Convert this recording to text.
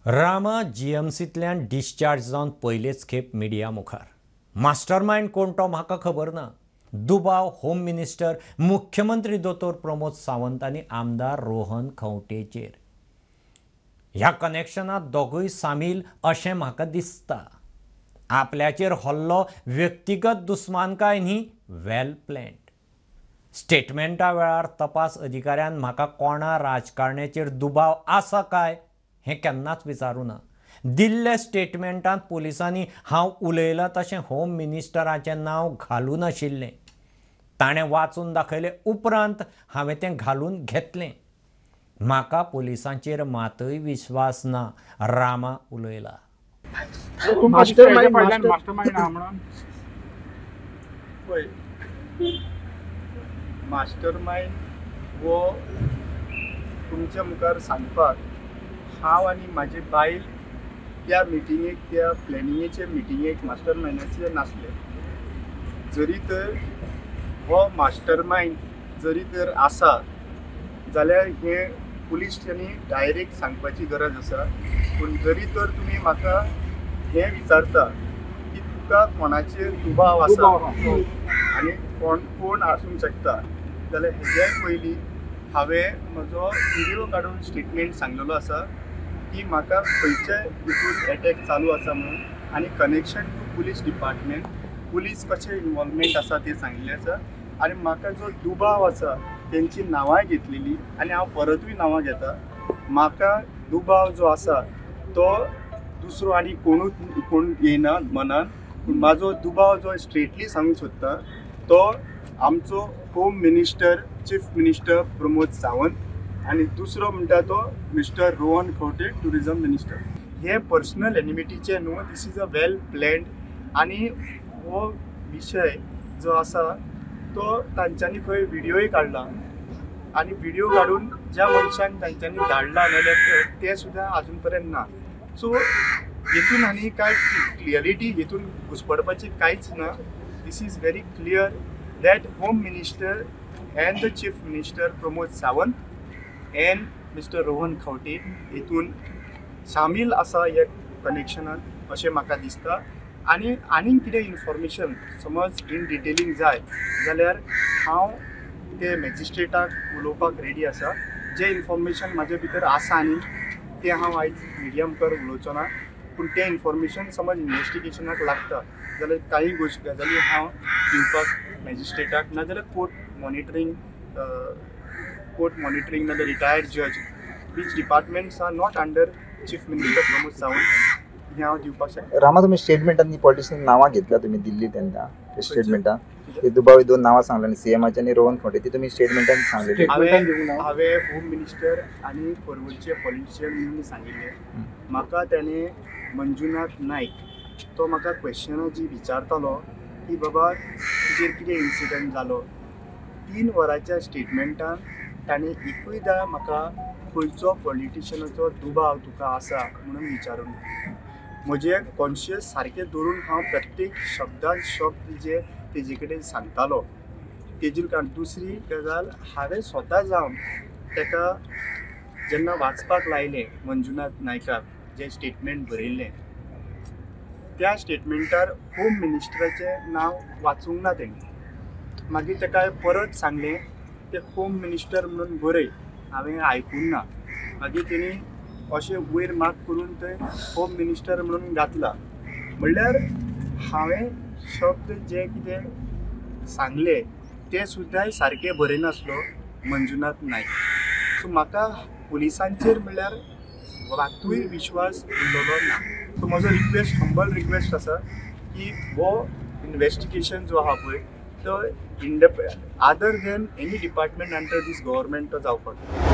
रामा जीएमसींतल्यान discharge जावन पयलेच खेप मिडिया मुखार. मास्टरमायंड कोण तो म्हाका खबर ना. दुबाव होम मिनिस्टर मुख्यमंत्री दोतोर प्रमोद सावंत आनी आमदार रोहन खंवटेचेर. ह्या कनेक्शनांत दोगूय सामील अशें म्हाका दिसता. आपल्याचेर हल्लो व्यक्तिगत दुस्मानकाय न्ही, वेल प्लॅन्ड. स्टेटमेंटा वेळार तपास अधिकाऱ्यान म्हाका कोणा राजकारण्याचेर दुबाव आसा काय हें केन्नाच विचारूं ना. दिल्ल्या स्टेटमेंटांत पुलिसांनी हांव उलयलां तशें होम मिनिस्टराचें नांव घालूं नाशिल्लें. ताणें वाचून दाखयलें उपरांत हांवें तें घालून घेतलें. म्हाका पुलिसांचेर मातय विश्वास ना, रामा उलयला. मास्टरमायंड हो तुमच्या मुखार सांगपाक हांव आनी म्हाजी बायल त्या मिटिंगेक, त्या प्लॅनिंगेचे मिटिंगेक मास्टरमायंडाचे नासले. जरी तर हो मास्टरमायंड जरी तर आसा जाल्यार हें पुलिसांनी डायरेक्ट सांगपाची गरज आसा. पूण जरी तर तुमी म्हाका हें विचारता की तुका कोणाचेर दुबाव आसा आनी कोण कोण आसूंक शकता जाल्यार हेज्याय पयलीं हांवें म्हजो व्हिडियो काडून स्टेटमेंट सांगलेलो आसा की म्हाका खंयचे हितून एटॅक चालू आसा म्हणून आनी connection to police department, police कशें इनवॉल्वमेंट आसा तें सांगिल्लें आसा. आनी म्हाका जो दुबाव आसा तेंची नांवांय घेतलेली आनी हांव परतूय नांवां घेता. म्हाका दुबाव जो आसा तो दुसरो आनी कोणूच कोण येना मनान, पूण म्हाजो दुबाव जो स्ट्रेटली सांगूंक सोदता तो आमचो home minister, chief minister Pramod Sawant आनी दुसरो म्हणटा तो mister Rohan Khaunte, tourism minister. हे पर्सनल एनिमिटीचे न्हू, this is a well planned. आनी हो विशय जो आसा तो तांच्यांनी खंय व्हिडियोय काडला आनी व्हिडियो काडून ज्या मनशान तांच्यांनी धाडला नाल्यार ते सुद्दां आजून पर्यंत ना. सो हेतून आनी कांय क्लियरिटी हेतून घुसपडपाची कांयच ना. This is very clear that home minister and the chief minister Pramod Sawant and mister Rohan Khaunte हेतून सामील आसा ह्या कनेक्शनान अशें म्हाका दिसता. आनी आनीक कितें इन्फॉर्मेशन समज इन डिटेलींग जाय जाल्यार हांव ते मॅजिस्ट्रेटाक उलोवपाक रेडी आसा. जें इन्फॉर्मेशन म्हाजे भितर आसा आनी तें हांव आयज मिडिया मुखार उलोवचो ना, पूण तें इन्फॉर्मेशन समज इन्वेस्टिगेशनाक लागता जाल्यार काही गोश्टी गजाली हांव दिवपाक मॅजिस्ट्रेटाक, नाजाल्यार कोर्ट मॉनिटरींग नाजाल्यार रिटायर्ड जज, which departments are not under chief minister Pramod Sawant, हें हांव दिवपाक शकता. रामा, तुमी स्टेटमेंटान पॉलिटिशियन नांवां घेतल्या तुमी दिल्ली तेन्ना स्टेटमेंटान ते दुबावी दोन नांवां सांगले आनी सीएमाचे आनी रोहन खंवटे, ती तुमी स्टेटमेंटान सांगलेली. हांवें होम मिनिस्टर आनी फॉरवर्डचे पॉलिटिशियन म्हणून सांगिल्लें. म्हाका ताणें मंजुनाथ नायक तो म्हाका क्वेश्चनां जी विचारतालो की बाबा तुजेर कितें इन्सिडंट जालो, 3 वरांच्या स्टेटमेंटान ताणें एकूयदा म्हाका खंयचो पॉलिटिशियनाचो दुबाव तुका आसा म्हणून विचारूंक ना. म्हजें कॉन्शियस सारकें दवरून हांव प्रत्येक शब्दान शब्द जे तेजे कडेन सांगतालो तेजेर. कारण दुसरी गजाल, हांवें स्वता जावन ताका जेन्ना वाचपाक लायलें मंजुनाथ नायकाक जें स्टेटमेंट बरयल्लें त्या स्टेटमेंटार होम मिनिस्टराचें नांव वाचूंक ना तेणें. मागीर ताका परत सांगलें तें होम मिनिस्टर म्हणून बरय, हांवें आयकूंक ना. मागीर तेणी अशें वयर मार्क करून थंय होम मिनिस्टर म्हणून घातला. म्हणल्यार हांवें शब्द जे कितें सांगले ते सुद्दां सारके बरयनासलो मंजुनाथ नायक. सो म्हाका पुलिसांचेर म्हणल्यार मातूय विश्वास उरलेलो ना. सो म्हजो रिक्वेस्ट, हंबल रिक्वेस्ट आसा की हो इन्वेस्टिगेशन जो आहा पळय तो other than any department under this government तो जावपाक जाय.